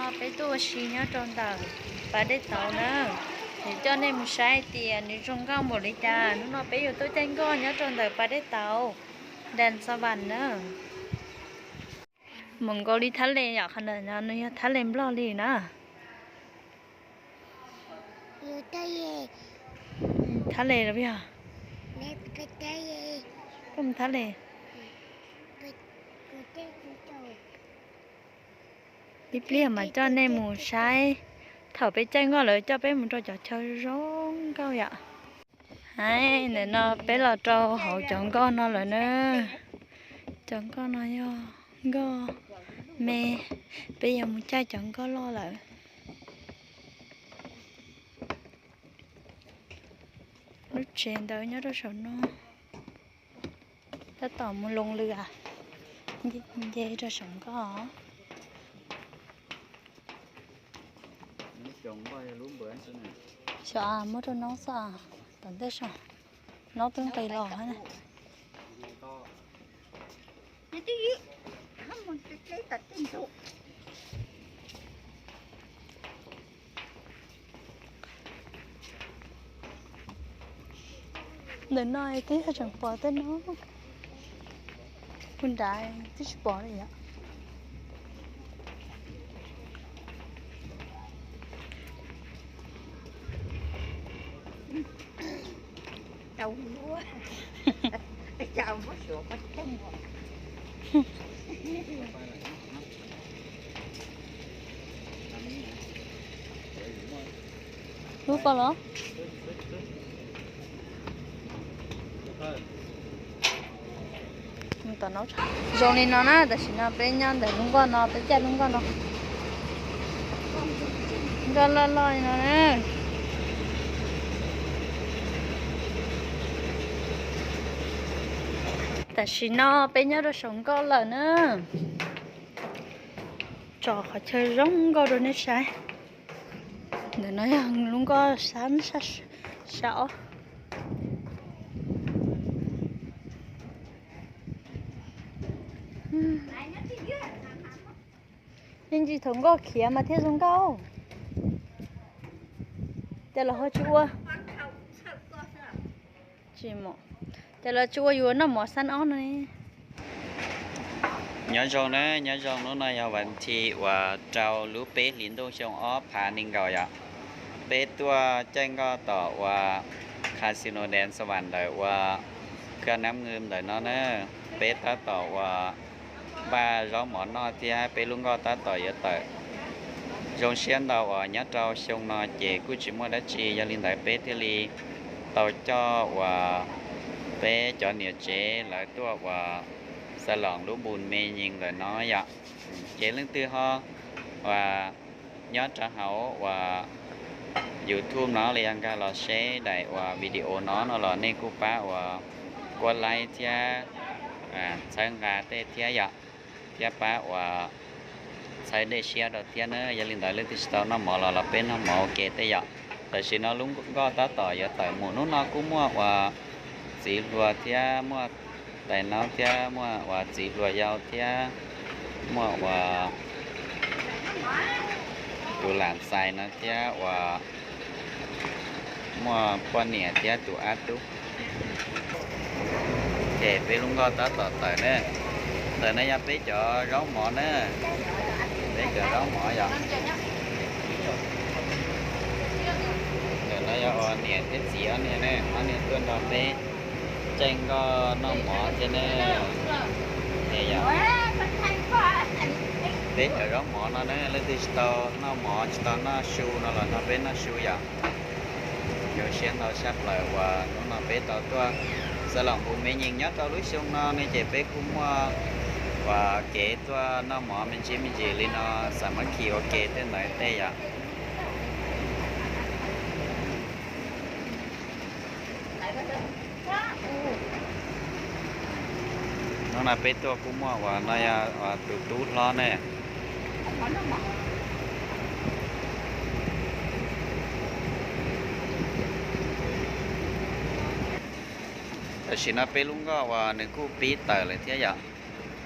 Peb tuaj ua si nyob rau ntawm pas dej tauv na. Nws coj nej mus saib tias nws zoo nkauj npaum li cas. Hnub no peb yuav tuaj caij nkoj nyob rau ntawm pas dej tauv Ntas Xas Vas na. Mus nkaus li thab le yom, qhov ntawm no nws yog thab le Nplog li na. Thab le los yog, koj mus thab le. Ib pliag mas coj nej mus saib, thaum peb caij nkoj lawv coj peb mus rau cov chaw zoo nkauj yom. Hais ntawm no peb los rau hauv cov nkoj no lawm na. Cov nkoj no yog nkoj me, peb yuav mus caij cov nkoj loj lawm. Lub tsev ntawd nyob rau saum no. Tab tom mus loo lwm, nce rau saum nkoj. Xyov muab rau noob xwb, tom ntej saum noob twb nqis los. Ntawm no twb yog tseem pom tej no, kuv nrad twb tsis pom li yom. Lub ko los? Zoo li no na, tam sim no peb nyob ntawm lub nkoj no, peb caij lub nkoj no. Nkoj loj loj li no na. Tam sim no peb nyob rau saum nkoj lawm na. Tso qhov chaw zoo nkauj rau nej saib. Ntawm no yog lub nkoj sab, sab ob. Me ntsis thaum nkoj khiav mas thiaj zoo nkauj. Ces los ho tsis ua, tsis, ces los tsis ua yus noj mov xab ob no ne. Nyob zoo na, nyob zoo, hnub no yog vas thiv uas rau lub peb hlis ntuj xyoo ob phav nees nkaum yom. Peb tuaj caij nkoj tom uas Casino Ntas Xas Vas ntawm uas Kaj Nab Nws ntawm no na. Peb tab tom uas npaj zaub mov noj thiab peb lub nkoj tab tom yuav tawm. Zoo siab ntau uas nyob rau xyoo no ces kuj tsis muaj dab tsi, yog li ntawd peb thiaj li tau coj uas peb cov niam tsev lawv tuaj uas xa loos lub npus me nyees ntawm no yom. Ces leej twg ho uas nyob rau hauv uas YouTube no los yog nkag los seb daim uas video no no los nej kuj pab uas kuab laib thiab txhawb nqa tej thiab yom, thiab pab uas txhawb dej siab rau thiab na. Yog li ntawd leej twg tsis tau noj mov los los peb noj mov ua ke tej yom. Tam sim no lub nkoj tab tom yuav tawm mus, hnub no kuj muaj uas txiv hluas thiab muaj tais naub thiab muaj uas txiv hluas yau thiab muaj uas tus lam xais no thiab uas muaj poj niam thiab tus ab tub. Ces peb lub nkoj tab tom tawm na. Ntawm no yog peb cov zaub mov na. Peb cov zaub mov yom. Ntawm no yog uas niam thiab txiv ob niag ne, ob niag tuaj nrog peb caij nkoj noj mov thiab ne. Peb cov zaub mov no na, leej twg tsis tau noj mov tsis tau noj su no los nrog peb noj su yom. Zoo siab ntau tshaj plaws uas hnub no peb tau tuaj xa loos npus me nyees nyob rau lub xyoo no ne, ces peb kuj muaj uas kev tuaj noj mov me ntsis me ntsis li no, xa mab khi ua ke tej ntawd tej yom. Hnub no peb tuaj kuj muaj uas no yog tus tub hlob ne. Tam sim no peb lub nkoj uas nws kuj pib tawm lawm thiab yom.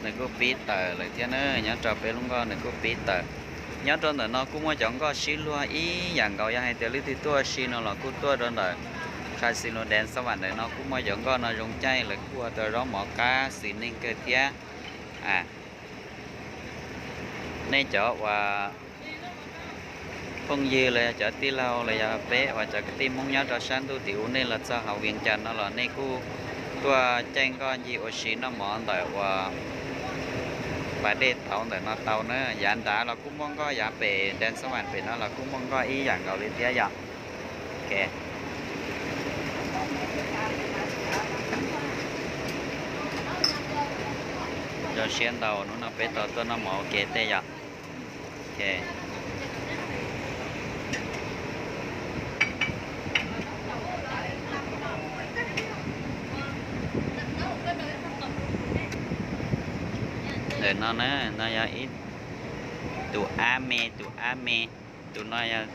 Nws kuj pib tawm lawm thiab na, nyob rau peb lub nkoj nws kuj pib tawm. Nyob rau ntawm no kuj muaj cov nkoj sib luag ib yam nkaus, yog hais tias leej twg tuaj ua si no los kuj tuaj rau ntawm Kha Xi Lu Dees Xab Vam ntawm no kuj muaj cov nkoj no zoo caij, lawv kuj ua tau zaub mov qab xis neej kawg thiab. Nej cov uas phooj ywg los yog cov tij laug los yog peb uas cov kwv tij Hmoob nyob rau sab ntuj tim ub, nej los txog hauv Vias Cas no los nej kuj tuaj caij nkoj ncig ua si noj mov ntawm uas pas dej tauv ntawm no tau na. Yav nrad los kuj muaj nkoj, yav pem Dees Xab Vam pem no los kuj muaj nkoj ib yam nkaus li thiab yom. Zoo siab ntau hnub no peb tau tuaj noj mov ua ke tej yom. Ntawm no na, no yog ib tus ab me, tus ab me, tus no yog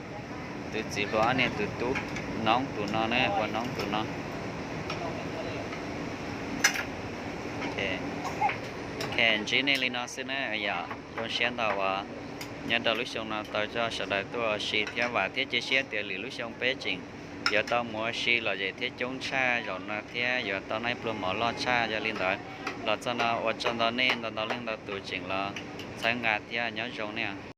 tus txiv hluas ob niag tus tub noob tus no na, ua noob tus no. Ntsib nej li no xwb na yom. Zoo siab ntau uas nyob rau lub xyoo no tau coj sawv daws tuaj ua si thiab vam thiab cia siab tias lwm lub xyoo peb tseem yuav tau mus ua si lom zem thiab coob tshaj zaum no thiab yuav tau noj pluag mov loj tshaj. Yog li ntawd los txog no ua tsaug ntau nej ntau ntau leej ntau tus tseem los txhawb nqa thiab nyob zoo nej.